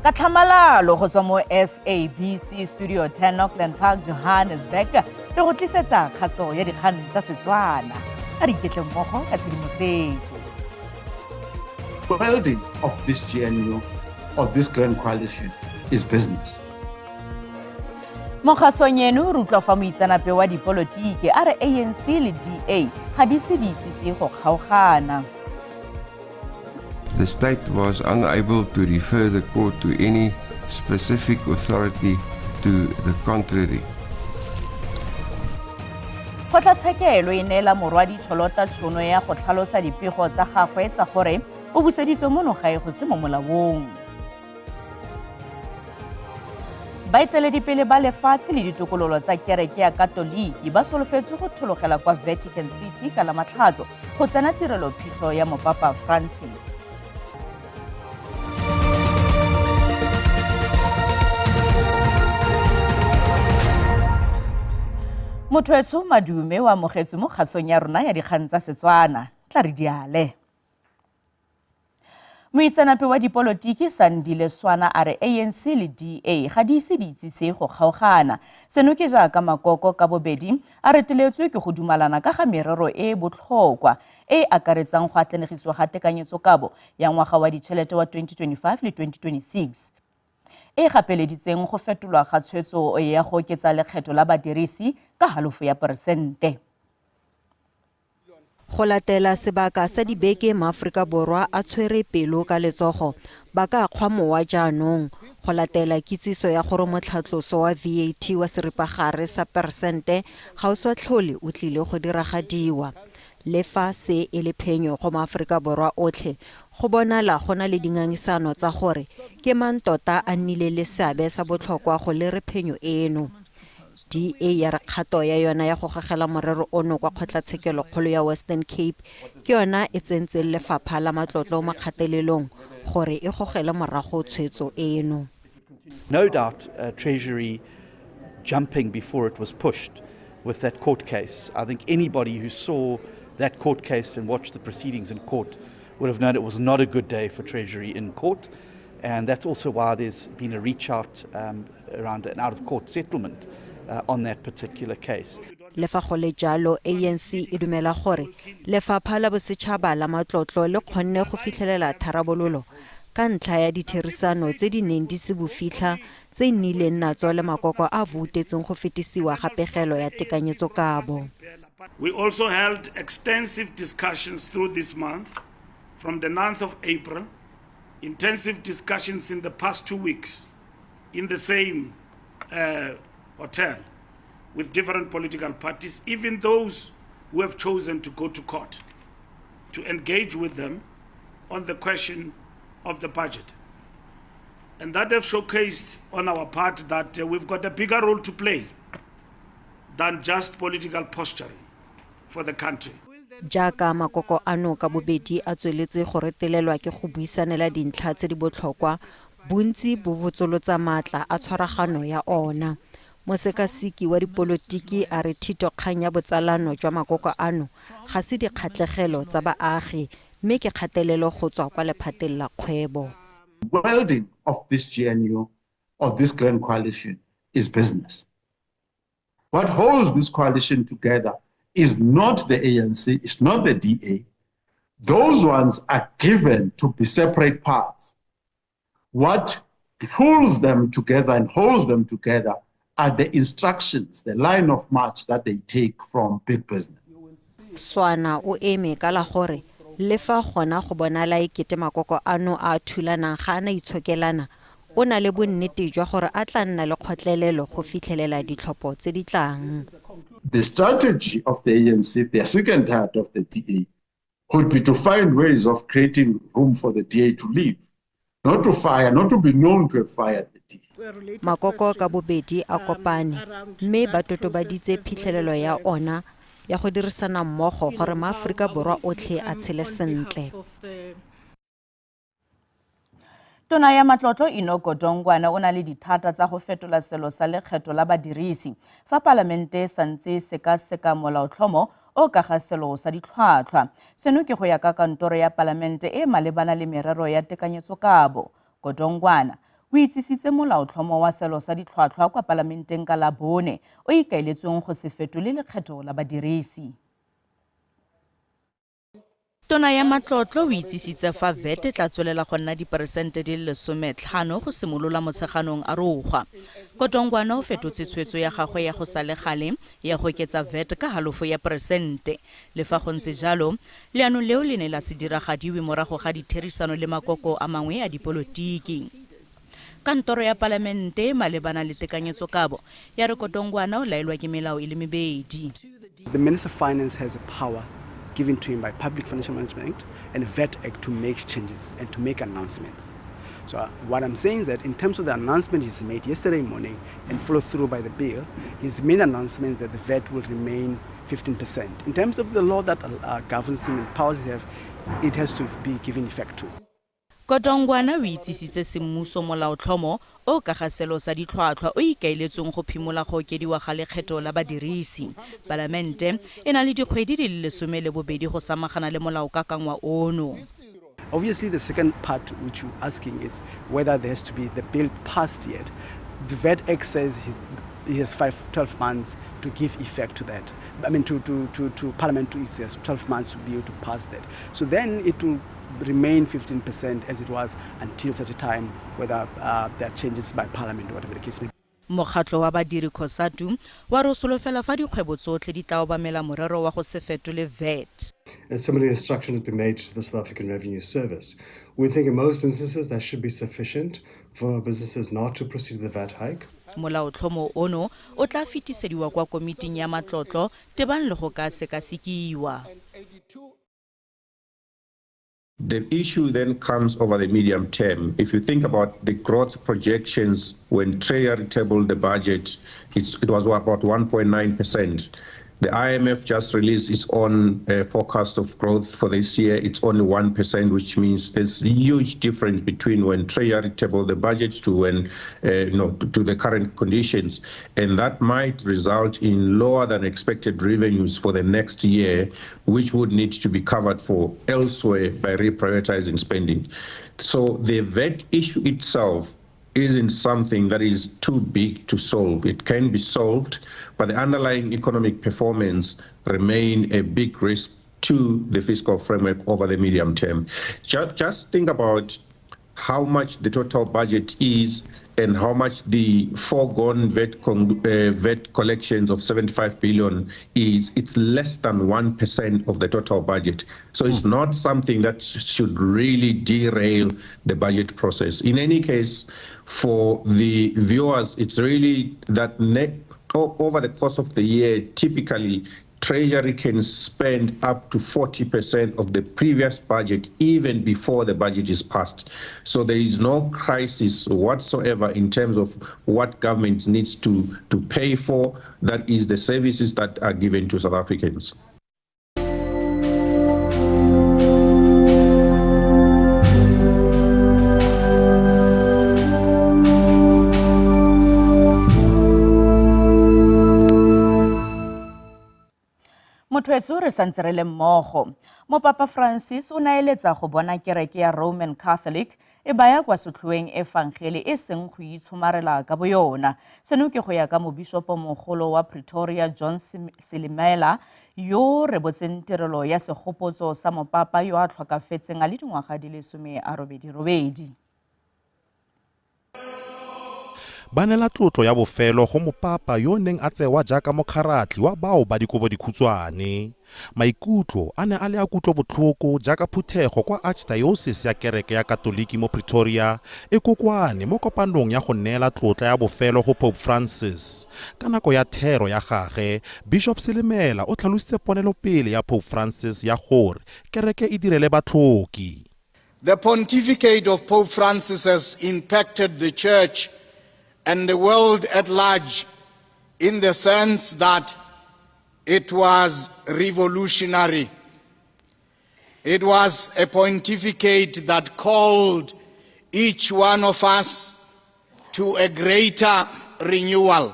Ka tlhamalalo go tswa mo SABC Studio 10 Auckland Park, Johannesburg, re go tlisetsa kgaso ya dikgang tsa Setswana. A re iketle mmogo ka tshedimosetso. Building of this GNU or this Grand Coalition is business. Mo kgasong eno re utlwa fa moitseanape wa dipolotiki a re ANC le DA ga di se di itsise go kgaogana. The state was unable to refer the court to any specific authority to the contrary. Kgotlatshekelo e neela Morwadi Cholota tšhono ya go tlhalosa dipego tsa gagwe tsa gore o buseditswe mono gae go se mo molaong. Baeteledipele ba lefatshe le ditokololo tsa kereke ya Katoliki ba solofetswe go thologela kwa Vatican City ka Lamatlhatso go tsena tirelo phitlho ya Mopapa Francis. Motho Madume o amogetswe mo kgasong ya rona ya dikgang tsa Setswana. Tla re diale. Moitseanape wa dipolotiki Sandile Swana a re ANC le DA ga di ise di itsise go kgaogana. Seno ke jaaka makoko ka bobedi a reteletswe ke go dumalana ka ga merero e e botlhokwa e e akaretsang go atlanegisiwa ga tekanyetsokabo ya ngwaga wa ditšhelete wa 2025 le 2026 e e gapeleditseng go fetolwa ga tshwetso ya go oketsa lekgetho la badirisi ka halofo ya peresente. Go latela sebaka sa dibeke maAforika Borwa a tshwere pelo ka letsogo, ba ka kgwa mowa jaanong go latela kitsiso ya gore motlhatloso wa VAT wa seripagare sa peresente ga o sa tlhole o tlile go diragadiwa. Le fa se e le phenyo go maAforika Borwa otlhe, go bonala go na le dingangisano tsa gore ke mang tota a nnileng le seabe sa botlhokwa go lere phenyo eno. DA ya re kgato ya yona ya go gogela morero ono kwa kgotlatshekelokgolo ya Western Cape ke yona e tsentseng lefapha la matlotlo mo kgatelelong gore e gogele morago tshwetso eno. No doubt uh, Treasury jumping before it was pushed with that court case. I think anybody who saw that court case and watched the proceedings in court would have known it was not a good day for Treasury in court. And that's also why there's been a reach out um, around an out of court settlement uh, on that particular case. Le fa go le jalo, ANC e dumela gore lefapha la bosetšhaba la matlotlo le kgonne go fitlhelela tharabololo ka ntlha ya ditherisano tse di neng di se bofitlha tse e nnileng natso le makoko a voutetseng go fetisiwa ga pegelo ya tekanyetsokabo. We also held extensive discussions through this month from the 9th of April, intensive discussions in the past two weeks in the same uh, hotel with different political parties, even those who have chosen to go to court, to engage with them on the question of the budget. And that have showcased on our part that uh, we've got a bigger role to play than just political posturing for the country. Jaaka makoko ano ka bobedi a tsweletse go retelelwa ke go buisanela dintlha tse di botlhokwa, bontsi bo botsolotsa maatla a tshwaragano ya ona. Mosekaseki wa dipolotiki a re thitokgang ya botsalano jwa makoko ano ga se dikgatlhegelo tsa baagi mme ke kgatelelo go tswa kwa lephateng la kgwebo. Welding of this GNU or this Grand Coalition is business. What holds this coalition together is not the ANC, it's not the DA. Those ones are given to be separate parts. What pulls them together and holds them together are the instructions, the line of march that they take from big business. Swana o eme ka la gore le fa gona go bonala e kete makoko ano a a thulanang ga a na itshokelana, o na le bonnete jwa gore a tla nna le kgotlelelo go fitlhelela ditlhopho tse di tlang. The strategy of the ANC, if they are sick and tired of the DA, could be to find ways of creating room for the DA to leave, not to fire, not to be known to have fired the DA. Makoko ka bobedi a kopane mme ba totobaditse phitlhelelo ya ona ya go dirisana mmogo gore maAforika Borwa otlhe a tshele sentle. Tona ya matlotlo Enoch Godongwana o na le dithata tsa go fetola selo sa lekgetho la badirisi fa palamente e santse e sekaseka molaotlhomo o ka ga selo sa ditlhwatlhwa. Seno ke go ya ka kantoro ya palamente e malebana le merero ya tekanyetsokabo. Godongwana o itsisitse molaotlhomo wa selo sa ditlhwatlhwa kwa palamenteng ka Labone, o ikaeletsweng go se fetole lekgetho la badirisi. Tona ya matlotlo o itsisitse fa VAT e tla tswelela go nna diperesente di le 15 go simolola Motsheganong a rogwa. Godongwana o fetotse tshwetso ya gagwe ya go sa le gale ya go oketsa VAT ka halofo ya peresente. Le fa go ntse jalo, leano leo le ne la se diragadiwe morago ga ditherisano le makoko a mangwe a dipolotiki. Kantoro ya palamente e malebana le tekanyetsokabo ya re Godongwana o laelwa ke melao e le mebedi. The Minister of Finance has a power given to him by Public Financial Management Act and VAT Act to make changes and to make announcements. So what I'm saying is that in terms of the announcement he's made yesterday morning and followed through by the bill, he's made announcement that the VAT will remain 15%. In terms of the law that governs him and powers he have, it has to be given effect to. Godongwana o itsisitse semmuso molaotlhomo o ka ga selo sa ditlhwatlhwa o ikaeletsweng go phimola go okediwa ga lekgetho la badirisi. Palamente e na le dikgwedi di le 12 go samagana le molaokakangwa ono. Obviously, the second part which you're asking is whether there has to be the bill passed yet. The VAT Act says he has 12 months to give effect to that. I mean, to Parliament, to it says 12 months to be able to pass that. So then it will remain 15% as it was until such a time whether there are changes by Parliament or whatever the case may be. Mokgatlho wa badiri COSATU wa re o solofela fa dikgwebo tsotlhe di tla obamela morero wa go se fetole VAT. A similar instruction has been made to the South African Revenue Service. We think in most instances that should be sufficient for businesses not to proceed with the VAT hike. Molaotlhomo ono o tla fetisediwa kwa komiting ya matlotlo tebang le go ka sekasekiwa. The issue then comes over the medium term. If you think about the growth projections when Treasury tabled the budget, it was about 1.9%. The IMF just released its own forecast of growth for this year. It's only 1%, which means there's a huge difference between when Treasury tabled the budget to when, you know, to the current conditions. And that might result in lower than expected revenues for the next year, which would need to be covered for elsewhere by reprioritizing spending. So the VAT issue itself isn't something that is too big to solve. It can be solved, but the underlying economic performance remain a big risk to the fiscal framework over the medium term. Just think about how much the total budget is and how much the foregone VAT collections of 75 billion is. It's less than 1% of the total budget. So it's not something that should really derail the budget process. In any case, for the viewers, it's really that over the course of the year, typically, Treasury can spend up to 40% of the previous budget even before the budget is passed. So there is no crisis whatsoever in terms of what government needs to pay for. That is the services that are given to South Africans. Motho re santse re le mmogo. Mopapa Francis o naeletsa go bona kereke ya Roman Catholic e baya kwa setlhoeng efangele e seng go itshomarela ka boyona. Seno ke go ya ka mobishopo mogolo wa Pretoria John Silimela yo rebotseng tirelo ya segopotso sa mopapa yo a tlhokafetseng a le dingwaga di le 88. Ba neela tlotlo ya bofelo go mopapa yo o neng a tsewa jaaka mokgaratlhi wa bao ba dikobo dikhutshwane. Maikutlo a ne a le a kutlobotlhoko jaaka phuthego kwa Archdiocese ya Kereke ya Katoliki mo Pretoria e kokoane mo kopanong ya go neela tlotla ya bofelo go Pope Francis. Ka nako ya thero ya gagwe, Bishop Silimela o tlhalositse ponelopele ya Pope Francis ya gore kereke e direle batlhoki. The pontificate of Pope Francis has impacted the church and the world at large in the sense that it was revolutionary. It was a pontificate that called each one of us to a greater renewal.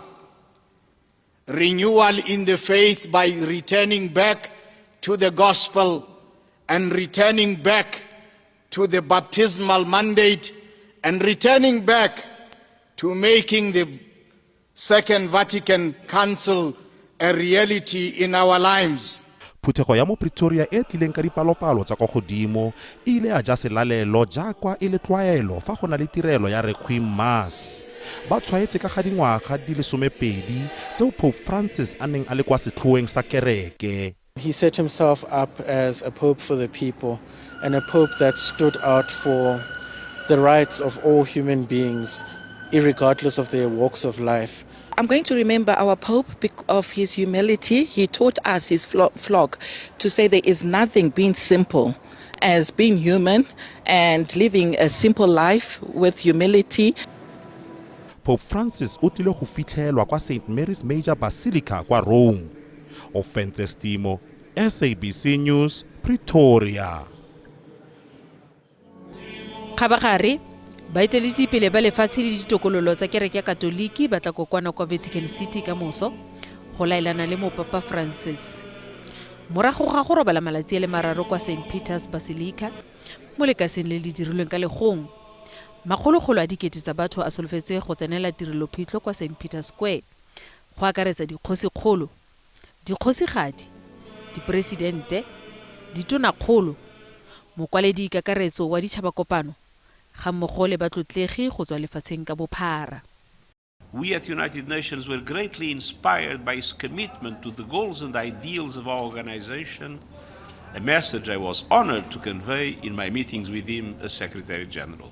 Renewal in the faith by returning back to the gospel and returning back to the baptismal mandate and returning back to making the Second Vatican Council a reality in our lives. Phuthego ya mo Pretoria e tlileng ka dipalopalo tsa kwa godimo e ile ya ja selalelo jaaka e le tlwaelo fa go na le tirelo ya Requiem Mass. Ba tshwaetse ka ga dingwaga di le 12 tseo Pope Francis a neng a le kwa setlhoeng sa kereke. He set himself up as a pope for the people and a pope that stood out for the rights of all human beings, irregardless of their walks of life. I'm going to remember our Pope of his humility. He taught us, his flock, to say there is nothing being simple as being human and living a simple life with humility. Pope Francis o tlile go fitlhelwa kwa St Mary's Major Basilica kwa Rome. Ofentse Stimo, SABC News, Pretoria. Kgabagare, baeteledipele ba lefatshe le ditokololo tsa kereke ya Katoliki ba tla kokwana kwa Vatican City ka moso go laelana le Mopapa Francis. Morago ga go robala malatsi a le mararo kwa St Peter's Basilica mo lekaseng le le dirilweng ka legong, makgolokgolo a dikete tsa batho a solofetswe go tsenela tirelophitlho kwa St Peter's Square, go akaretsa dikgosikgolo, dikgosigadi, diporesidente, ditonakgolo, mokwaledikakaretso wa Ditšhabakopano gammogo le batlotlegi go tswa lefatsheng ka bophara. We at United Nations were greatly inspired by his commitment to the goals and ideals of our organization, a message I was honored to convey in my meetings with him as Secretary General.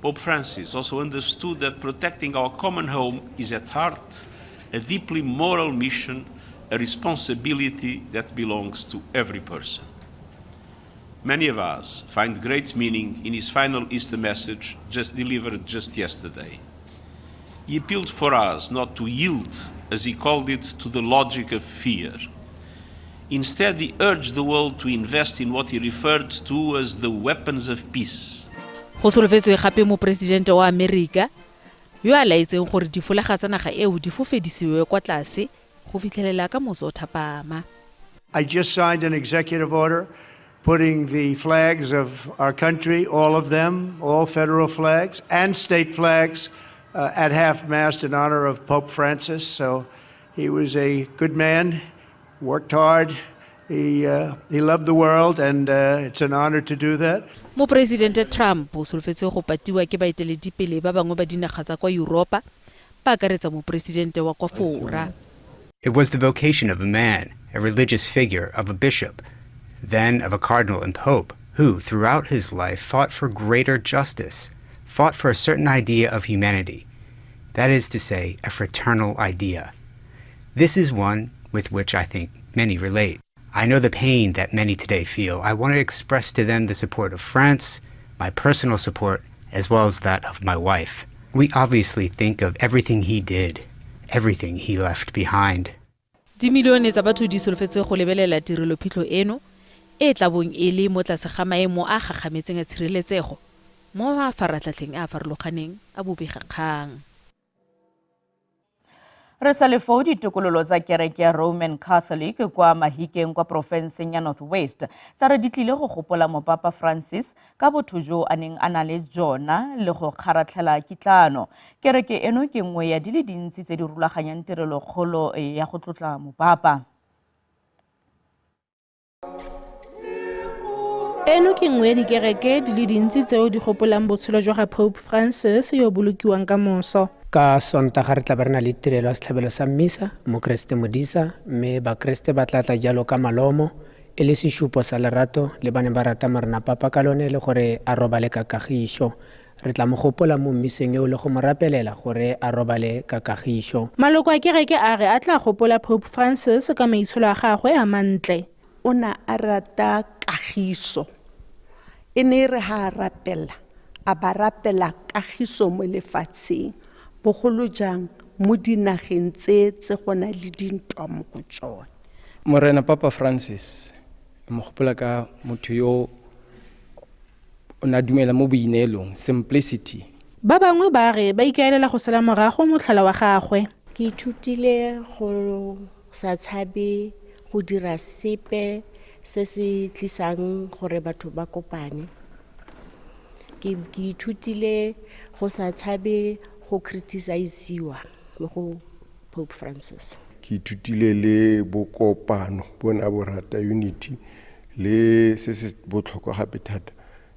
Pope Francis also understood that protecting our common home is at heart a deeply moral mission, a responsibility that belongs to every person. Many of us find great meaning in his final Easter message just delivered just yesterday. He appealed for us not to yield, as he called it, to the logic of fear. Instead, he urged the world to invest in what he referred to as the weapons of peace. Go solofetswe gape moporesidente wa Amerika yo a laetseng gore difolaga tsa naga eo di fofedisiwe kwa tlase go fitlhelela ka moso thapama. I just signed an executive order putting the flags of our country, all of them, all federal flags and state flags, at half mast in honor of Pope Francis. So he was a good man, worked hard. He loved the world, and it's an honor to do that. Moporesidente Trump o solofetse go patiwa ke baeteledipele ba bangwe ba dinaga tsa kwa Yuropa, ba akaretsa moporesidente wa kwa Fora. It was the vocation of a man, a religious figure, of a bishop, then of a cardinal and pope, who, throughout his life, fought for greater justice, fought for a certain idea of humanity, that is to say, a fraternal idea. This is one with which I think many relate. I know the pain that many today feel. I want to express to them the support of France, my personal support, as well as that of my wife. We obviously think of everything he did, everything he left behind. Dimilione tsa batho di solofetswe go lebelela tirelophitlho eno e tla bong e le mo tlase ga maemo a gagametseng a tshireletsego mo mafaratlhatlheng a a farologaneng a bobegakgang. Re sa le foo, ditokololo tsa kereke ya Roman Catholic kwa Mahikeng kwa porofenseng ya North West tsa re di tlile go gopola Mopapa Francis ka botho jo a neng a na le jona le go kgaratlhela kitlano. Kereke eno ke nngwe ya di le dintsi tse di rulaganyang tirelokgolo ya go tlotla mopapa. Eno ke nngwe ya dikereke di le dintsi tseo di gopolang botshelo jwa ga Pope Francis yo o bolokiwang ka moso. Ka Sontaga re tla be re na le tirelo ya setlhabelo sa mmisa mo Keresete Modisa, mme Bakeresete ba tla tla jalo ka malomo e le sešupo sa lerato le ba ne ba rata Morena Papa ka lone le gore a robale ka kagišo. Re tla mo gopola mo mmiseng eo le go mo rapelela gore a robale ka kagišo. Maloko a kereke a re a tla gopola Pope Francis ka maitsholo a gagwe a mantle. O ne a rata kagiso. E ne e re ha a rapela, a ba rapela kagiso mo lefatsheng, bogolo jang mo dinageng tse tse go na le dintwa mo go tsone. Morena Papa Francis, mo gopola ka motho yo o ne a dumela mo boineelong, simplicity. Ba bangwe ba re ba ikaelela go sala morago motlhala wa gagwe. Ke ithutile go sa tshabe go dira sepe se se tlisang gore batho ba kopane. Ke ithutile go sa tshabe go criticize-iwa mo go Pope Francis. Ke ithutile le bokopano bo ne a bo rata, unity, le se se botlhokwa gape thata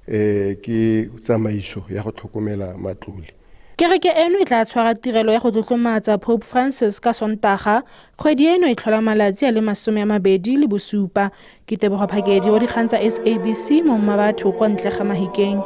um ke tsamaiso ya go tlhokomela matlole. Kereke eno e tla tshwara tirelo ya go tlotlomatsa Pope Francis ka Sontaga, kgwedi eno e tlhola malatsi a le 27. Ke Tebogo Phakedi wa dikgang tsa SABC mo Mmabatho kwa ntle ga Mahikeng.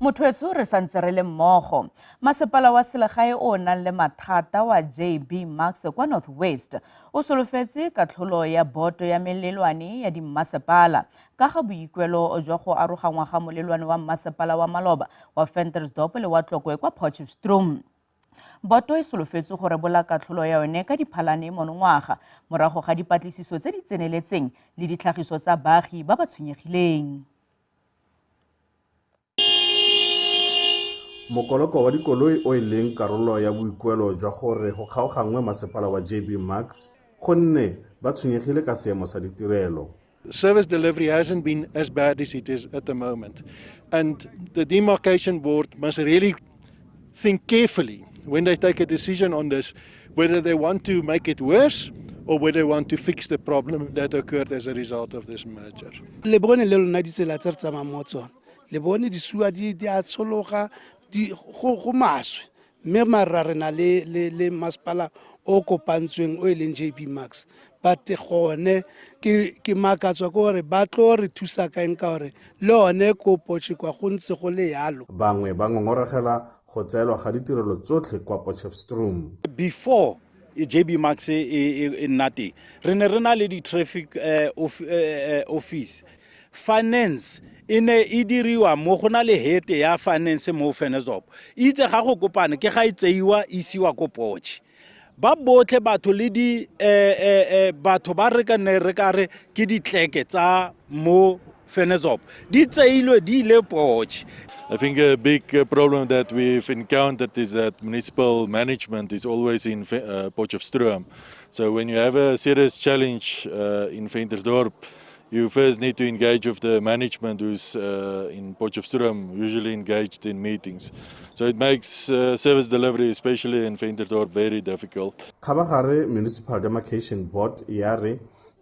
Motho re santse re le mmogo. Masepala wa selegae o o nang le mathata wa JB Marks kwa North West o solofetse katlholo ya boto ya melelwane ya dimmasepala ka ga boikuelo jwa go arogangwa ga molelwane wa mmasepala wa maloba wa Ventersdorp le wa Tlokwe kwa Potchefstroom. Boto e solofetswe go rebola katlholo ya yone ka Diphalane monongwaga morago ga dipatlisiso tse di tseneletseng le ditlhagiso tsa baagi ba ba tshwenyegileng. Mokoloko wa dikoloi o e leng karolo ya boikuelo jwa gore go kgaoganngwe masepala wa JB Marks gonne ba tshwenyegile ka seemo sa ditirelo. Service delivery hasn't been as bad as it is at the moment. And the demarcation board must really think carefully when they take a decision on this, whether they want to make it worse or whether they want to fix the problem that occurred as a result of this merger. Le bone le lona ditsela tse re tsamayang mo tsone, le bone disua di di a tshologa, di go go maswe, mme mara re na le le le masepala o kopantsweng o e leng JB Marks, but gone ke ke makatswa ke gore ba tlo re thusa kaeng ka gore le one ko Potchefstroom go ntse go le yalo. Bangwe ba ngongoregela go tseelwa ga ditirelo tsotlhe kwa Potchefstroom. Before JB Marks e nna teng, re ne re na le di-traffic office. Finance e ne e diriwa mo go na le hete ya finance mo Ventersdorp. Itse ga go kopane ke ga e tseiwa e isiwa ko Potch. Ba botlhe batho le di batho ba re ka ne re ka re ke ditleke tsa mo Ventersdorp di tseilwe di ile Potch. I think a big problem that we've encountered is that municipal management is always in Potchefstroom. So when you have a serious challenge in Ventersdorp, you first need to engage with the management who's in Potchefstroom, usually engaged in meetings. So it makes service delivery, especially in Ventersdorp, very difficult. Kgabagare Municipal Demarcation Board ya re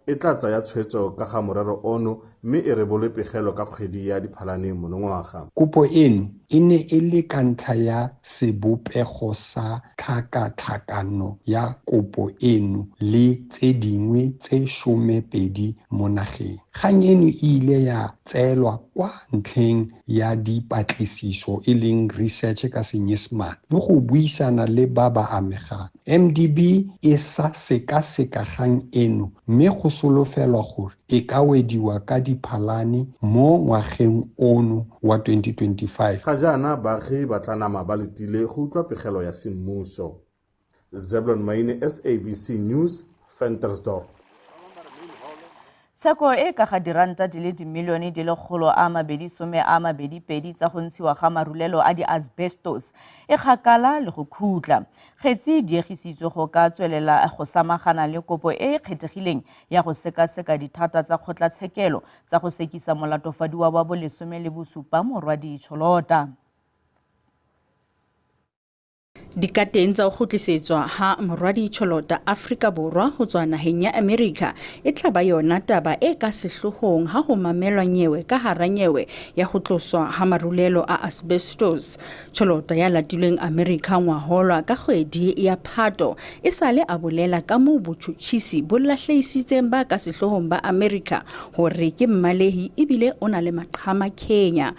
e tla tsaya tshwetso ka ga morero ono mme e rebole pegelo ka kgwedi ya Diphalane monongwaga. Kopo eno e ne e le ka ntlha ya sebopego sa tlhakatlhakano ya kopo eno le tse dingwe tse 12 mo nageng. Kgang eno e ile ya tseelwa kwa ntlheng ya dipatlisiso e leng research ka Senyesemane le go buisana le ba ba amegang. MDB e sa sekaseka kgang eno mme go solofelwa gore e ka wediwa ka Diphalane mo ngwageng ono wa 2025. Ga jaana baagi ba tla nama ba letile go utlwa pegelo ya semmuso. Zeblon Maine, SABC News, Ventersdorp. Tsheko e ka ga diranta di le dimilione di le 222 tsa go ntshiwa ga marulelo a di-asbestos e kgakala le go khutla. Kgetsi e diegisitswe go ka tswelela go samagana le kopo e e kgethegileng ya go sekaseka dithata tsa kgotlatshekelo tsa go sekisa molatofadiwa wa bo 17 Morwadi Cholota. Dikateng tsa ho kgutlisetswa ha Morwadi Cholota Afrika Borwa ho tswa naheng ya Amerika e tla ba yona taba e ka sehloohong ha ho mamelwa nyewe ka hara nyewe ya ho tloswa ha marulelo a asbestos. Cholota ya latilweng Amerika ngwaholwa ka kgwedi ya Phato e sale a bolela ka moo botjhutjhisi bo lahlehisitseng ba ka sehloohong ba Amerika hore ke mmalehi ebile o na le maqhama Kenya.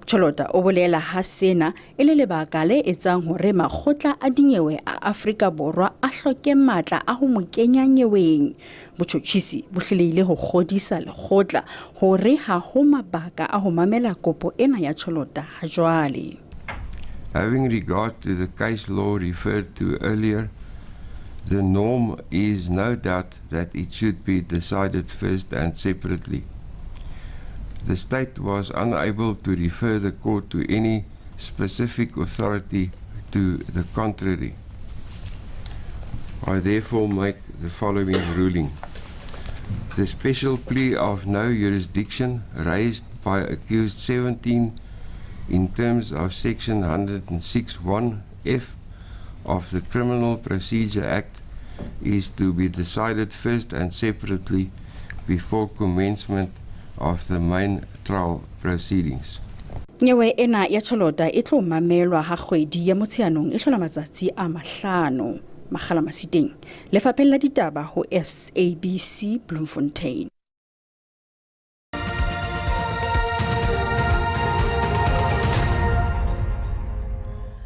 Cholota o bolela ha sena e le lebaka le etsang hore makgotla a dinyewe a Afrika Borwa a hloke matla a ho mo kenya nyeweng. Botjhotjhisi bo hlolehile ho kgodisa lekgotla hore ha ho mabaka a ho mamela kopo ena ya Cholota ha jwale. Having regard to the case law referred to earlier, the norm is no doubt that it should be decided first and separately. The state was unable to refer the court to any specific authority to the contrary. I therefore make the following ruling. The special plea of no jurisdiction raised by accused 17 in terms of section 106.1f of the Criminal Procedure Act is to be decided first and separately before commencement of the main trial proceedings. Nyewe ena ya Cholota e tlo mamelwa ha kgwedi ya Motsheanong e hlola matsatsi a mahlano. Makgala Masiteng, Lefapheng la Ditaba ho SABC Bloemfontein.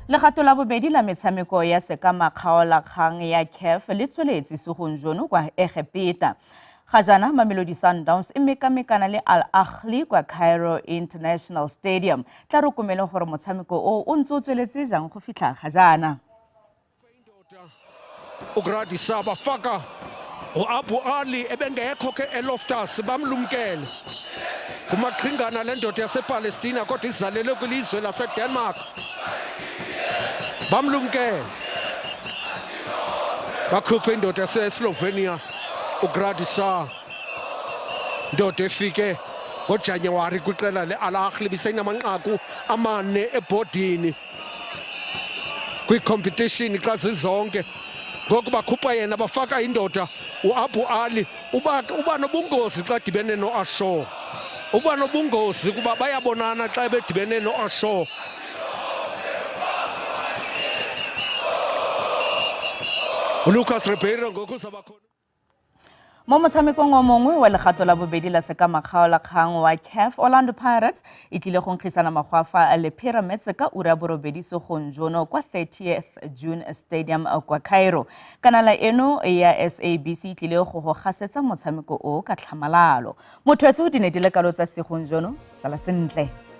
Legato la bobedi la metshameko ya sekamakgaolakgang ya CAF le tsweletse segong jono kwa Egepeta. Ga jaana Mamelodi Sundowns e mekamekana le Al Ahly kwa Cairo International Stadium. Tla re komele gore motshameko o o ntse o tsweletse jang go fitlha ga jaana. uGradisa bafaka uAbu Ali ebengekho ke eLoftus bamlumkele kumaqhingana le ndoda yasePalestina kodwa izalelwe kwilizwe laseDenmark bamlumkele bakhuphe indoda yaseSlovenia uGradisa ndoda efike ngoJanuwari kwiqela le-Al Ahly bisenamanqaku amane ebhodini kwikhompetishini xa zizonke ngoku bakhupha yena bafaka indoda uAbu Ali uba, uba nobungozi xa dibene noAsho uba nobungozi kuba bayabonana xa bedibene noAsho uLucas Ribeiro ngoku uzaba khona Mo motshamekong o mongwe wa legato la bobedi la sekamakgaolakgang wa CAF, Orlando Pirates e tlile go nkgisana magwafa le Pyramids ka ura ya borobedi segong jono kwa 30th June Stadium kwa Cairo. Kanala eno ya SABC e tlile go go gasetsa motshameko o ka tlhamalalo. Motho di ne di le kalo tsa segong jono, sala sentle.